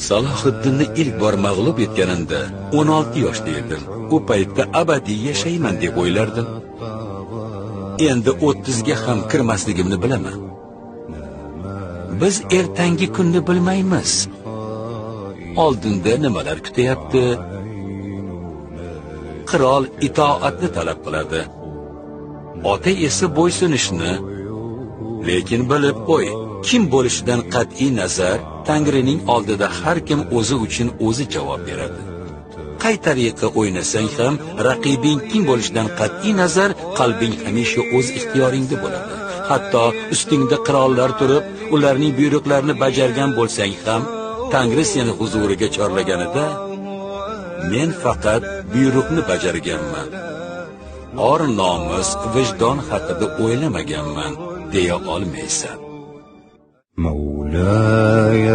Salohiddinni ilk bor mag'lub etganimda 16 yoshda edim. U paytda abadiy yashayman deb o'ylardim. Endi 30 ga ham kirmasligimni bilaman. Biz ertangi kunni bilmaymiz. Oldinda nimalar kutyapti? Qirol itoatni talab qiladi. Ota esa bo'ysunishni. Lekin bilib qo'y, kim bo'lishidan qat'iy nazar, Tangrining oldida har kim o'zi uchun o'zi javob beradi. Qay tariqa o'ynasang ham, raqibing kim bo'lishidan qat'iy nazar, qalbing hamisha o'z ixtiyoringda bo'ladi. Hatto ustingda qirollar turib, ularning buyruqlarini bajargan bo'lsang ham, Tangri seni huzuriga chorlaganida, men faqat buyruqni bajarganman. Or nomus, vijdon haqida o'ylamaganman deya olmaysan. مولاي.